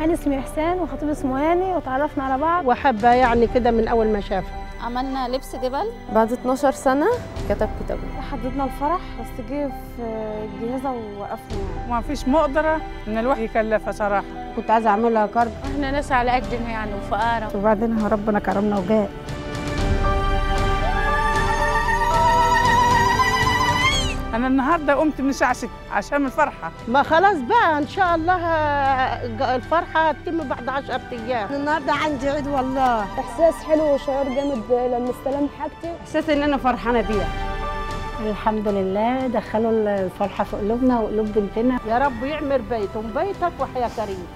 أنا اسمي إحسان وخطيبي اسمه هاني، وتعرفنا على بعض وحبة يعني كده من أول ما شافها. عملنا لبس دبل بعد 12 سنة، كتب كتابنا، حددنا الفرح بس جه في الجهازة ووقفنا يعني. ما فيش مقدرة إن الواحد يكلفها صراحة. كنت عايزة أعملها كارد. إحنا ناس على قدنا يعني وفقارة. وبعدين ربنا كرمنا وجاء. أنا النهارده قمت من الساعة 6 عشان الفرحة. ما خلاص بقى إن شاء الله الفرحة هتتم بعد 10 أيام. النهارده عندي عيد والله. إحساس حلو وشعور جامد لما استلمت حاجتي. إحساس إن أنا فرحانة بيها. الحمد لله دخلوا الفرحة في قلوبنا وقلوب بنتنا. يا رب يعمر بيتهم بيتك وحياة كريم.